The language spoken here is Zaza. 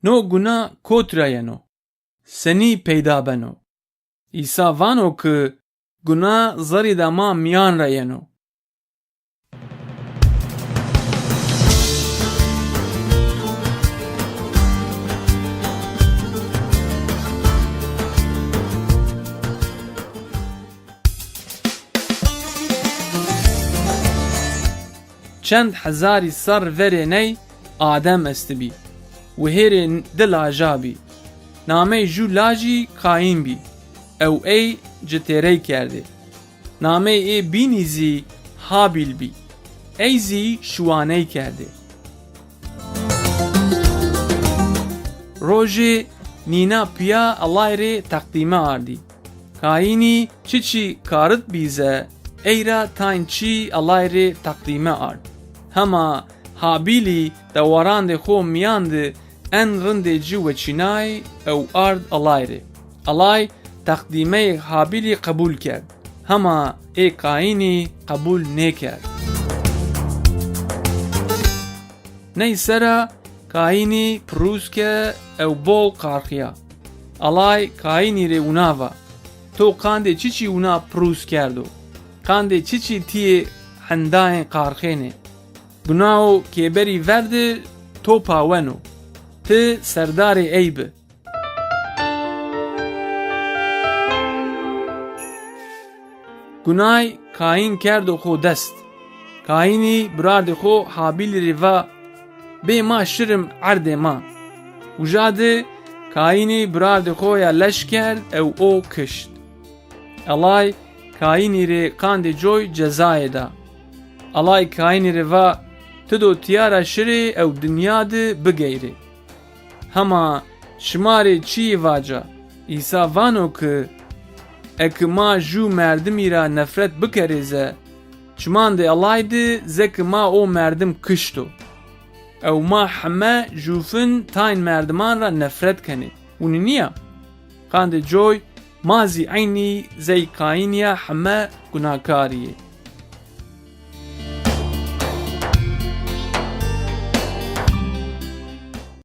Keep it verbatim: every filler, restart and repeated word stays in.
No guna kot ra yeno? Senî peyda beno? Îsa vano ki guna zerrîda ma mîyan ra yeno. Çend hezarî serr verê ney Adem estibî. Wihêrê di laja bî. Namey jû lajî Kayîn bî. Ew ey ci têrey kerdê. Namey ê bînî zî Habîl bî. Ey zî şiwaney kerdê. Rojê nîna pîya Ellay rê teqdîme ardî. Kayînî çiçî karit bî ze, ey ra tayn çî Ellay rê teqdîme ard. Hema Habîlî dewarandê xo mîyan di en rindê ci weçînay ew ard Ellay rê. Ellay teqdîmeyê Habîlî qebûl kerd. Hema ê Kayînî qebûl nêkerd. Ney sera Kayînî pirûz ke ew bol qarxîya. Ellay Kayînî rê wina va, to qandê çiçî wina pirûz kerdo? Qandê çiçî tîyê hendayên qarxênê? Gunao kêberî ver di to paweno. Ti serdarê ey bi. Gunay Kayîn kerdo xo dest. Kayînî birardê xo Habîlî rê va, bê ma şirim erdê ma. Uja di Kayînî birardê xo ya leş kerd ew o kişt. Ellay Kayînî rê qandê coy cezayê da. Ellay Kayînî rê va, ti do tîya ra şirê ew dinya di bigeyrê. Hema şima rê çîyê vaca, Îsa vano ki, eki ma jû merdimî ra nefret bikerê ze, çimandê Ellay di zeki ma o merdim kişto. Ew ma heme jûfin tayn merdiman ra nefret kenê. Winî nîya? Qandê coy ma zî eynî zey Kayînî ya heme gunakarî yê.